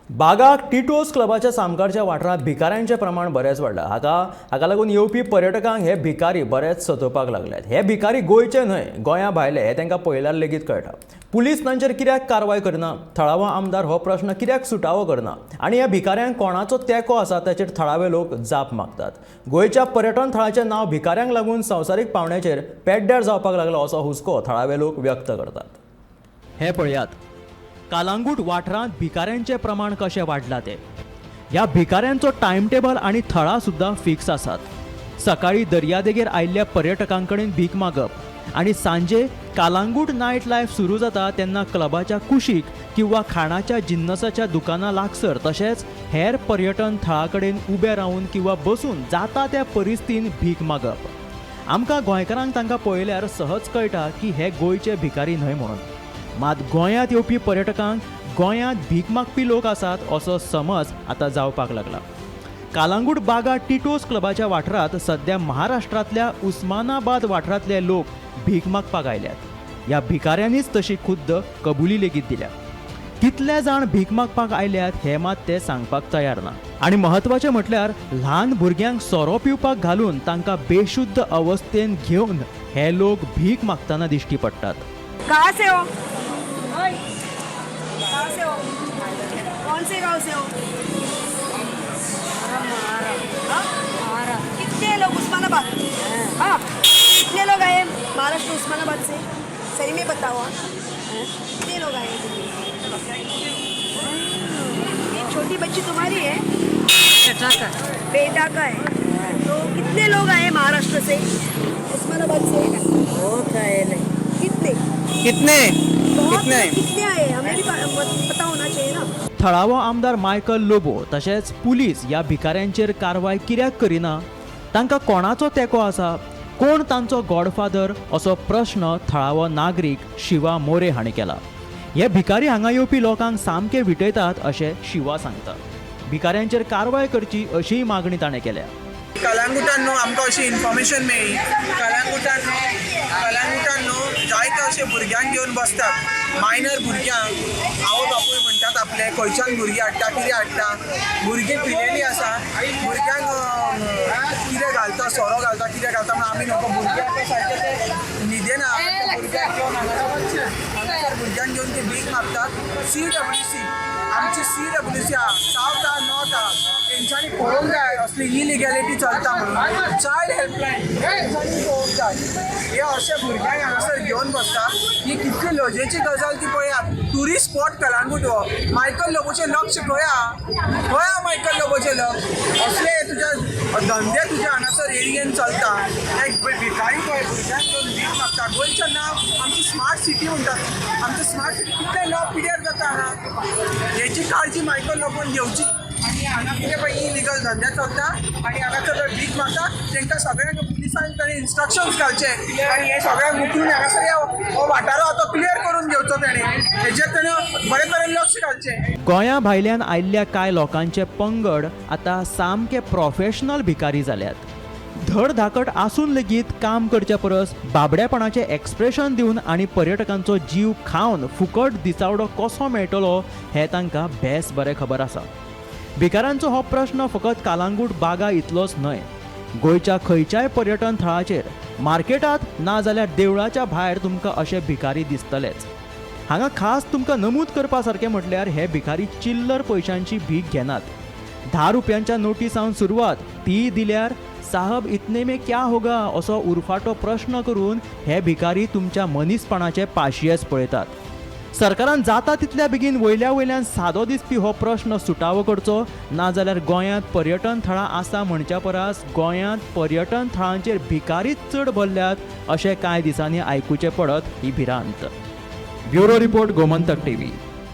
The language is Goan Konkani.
बागा टिटोज क्लबाच्या सामकारच्या वाठारांत भिकाऱ्यांचें प्रमाण बरेंच वाडलां. हाका हाका लागून येवपी पर्यटकांक हे भिकारी बरेच सतोवपाक लागल्यात. हे भिकारी गोंयचे न्हय, गोंया भायले हें तांकां पळयल्यार लेगीत कळटा. पुलीस तांचेर कित्याक कारवाय करना? थळावो आमदार हो प्रश्न कित्याक सुटावो करना? आनी ह्या भिकाऱ्यांक कोणाचो तेंको आसा ताचेर थळावे लोक जाप मागतात. गोंयच्या पर्यटन थळाचें नांव भिकाऱ्यांक लागून संवसारीक पावंड्याचेर पेड्ड्यार जावपाक लागला असो हुस्को थळावे लोक व्यक्त करतात. हे पळयात, कालांगूट वाठारांत भिकाऱ्यांचें प्रमाण कशें वाडलां तें. ह्या भिकाऱ्यांचो टायमटेबल आनी थळां सुद्दां फिक्स आसात. सकाळीं दर्यादेगेर आयिल्ल्या पर्यटकां कडेन भीक मागप आनी सांजे कालांगूट नायट लायफ सुरू जाता तेन्ना क्लबाच्या कुशीक किंवा खाणाच्या जिन्नसाच्या दुकानां लागसर तशेंच हेर पर्यटन थळां कडेन उबे रावन किंवा बसून जाता त्या परिस्थितीन भीक मागप. आमकां गोंयकारांक तांकां पळयल्यार सहज कळटा की हे गोंयचे भिकारी न्हय म्हणून. मात गोंयांत येवपी पर्यटकांक गोंयांत भीक मागपी लोक आसात असो समज आतां जावपाक लागला. कालांगूट बागा टिटोज क्लबाच्या वाठारांत सद्या महाराष्ट्रांतल्या उस्मानाबाद वाठारांतले लोक भीक मागपाक आयल्यात. ह्या भिकाऱ्यांनीच तशी खुद्द कबुली लेगीत दिल्या. कितले जाण भीक मागपाक आयल्यात हे मात ते सांगपाक तयार ना. आनी म्हत्वाचें म्हटल्यार ल्हान भुरग्यांक सोरो पिवपाक घालून तांकां बेशुद्ध अवस्थेन घेवन हे लोक भीक मागतना दिश्टी पडटात. कहाँ से हो? कहाँ से हो? कौन से गांव से हो? हाँ? कितने लोग उस्मानाबाद? हाँ, कितने लोग आए महाराष्ट्र उस्मानाबाद से? सही में बताओ, हाँ, कितने लोग आए? ये छोटी बच्ची तुम्हारी है? बेटा का है. तो कितने लोग आए महाराष्ट्र से, उस्मानाबाद से? बहुत आए नहीं. कितने? कितने? बहुत. कितने? कितने आए, हमें भी पता होना चाहिए ना. थळावो आमदार मायकल लोबो तशेंच पुलीस ह्या भिकाऱ्यांचेर कारवाय कित्याक करिना? तांकां कोणाचो तेंको आसा? कोण तांचो गॉडफादर असो प्रश्न थळावो नागरीक शिवा मोरे हांणी केला. हे भिकारी हांगा येवपी लोकांक सामके विटयतात अशें शिवा सांगता. भिकाऱ्यांचेर कारवाय करची अशीय मागणी ताणें केल्या. कलांगुटान न्हू आमकां अशी इन्फॉर्मेशन मेळ्ळी, कलांगुटान न्हू जायते अशे भुरग्यांक घेवन बसतात, मायनर भुरग्यांक. आवय बापूय म्हणटात आपले खंयच्यान भुरगीं हाडटा, कितें हाडटा, भुरगीं पिलेलीं आसा, भुरग्यांक कितें घालता, सोरो घालता, कितें घालता म्हणून आमी नको. भुरगे आतां सारके ते न्हिदेना. भुरग्यांक घेवन हांगासर भुरग्यांक घेवन ती भीक मागतात. सीडब्ल्यूसी, आमची सीडब्ल्यूसी आहा, सावथ आहा, नॉर्थ आहा, तेंच्यांनी पळोवंक जाय असली इलिगॅलिटी चलता म्हणून. चायल्ड हेल्पलायन तेंच्यांनी पळोवंक जाय. हे अशे भुरग्यांक हांगासर घेवन बसता, ही कितली लजेची गजाल ती पळयात. ट्युरिस्ट स्पॉट कलांगूट हो. मायकल लोबोचें लक्ष खंय आहा? खंय आहा मायकल लोबोचें लक्ष? असले तुज्या धंदे तुज्या हांगासर एरियेन चलता. एक भिकारी पळय भुरग्यांक घेवन भीक मागता. गोंयचें नांव, आमची स्मार्ट सिटी म्हणटात, आमची स्मार्ट सिटी कितले नांव पिड्यार जाता हांगा. हेची काळजी मायकल लोबोन घेवची. आनी हांगा कितें पळय इलिगल धंदे चलता आनी हांगासर पळय भीक मागता, तांकां सगळ्यांक पुलिसांक ताणें इन्स्ट्रक्शन्स घालचे आनी हे सगळ्यांक उखलून हांगासर हो वाठार आहा तो क्लियर करून घेवचो तेणें. हेजेर तेणें बरे तरेन लक्ष घालचें. गोंया भायल्यान आयिल्ल्या कांय लोकांचे पंगड आतां सामके प्रोफेशनल भिकारी जाल्यात. धड धाकट आसून लेगीत काम करच्या परस बाबड्यापणाचें एक्सप्रेशन दिवन आनी पर्यटकांचो जीव खावन फुकट दिसावडो कसो मेळटलो हें तांकां बेस बरें खबर आसा. भिकाऱ्यांचो हो प्रश्न फकत कालांगूट बागा इतलोच न्हय, गोंयच्या खंयच्याय पर्यटन थळाचेर, मार्केटांत ना जाल्यार देवळाच्या भायर तुमकां अशे भिकारी दिसतलेच. हांगा खास तुमकां नमूद करपा सारकें म्हटल्यार हे भिकारी चिल्लर पयशांची भीक घेनात. 10 रुपयांच्या नोटी सावन सुरवात. ती दिल्यार "साहब, इतने में क्या होगा?" असो उरफाटो प्रश्न करून हे भिकारी तुमच्या मनीसपणाचे पाशियेस पळयतात. सरकारान जाता तितल्या बेगीन वयल्या वयल्यान सादो दिसपी हो प्रश्न सुटावो करचो, नाजाल्यार गोंयांत पर्यटन थळां आसा म्हणच्या परस गोंयांत पर्यटन थळांचेर भिकारीच चड भरल्यात अशें कांय दिसांनी आयकुचें पडत ही भिरांत. Bureau report, Gomantak TV.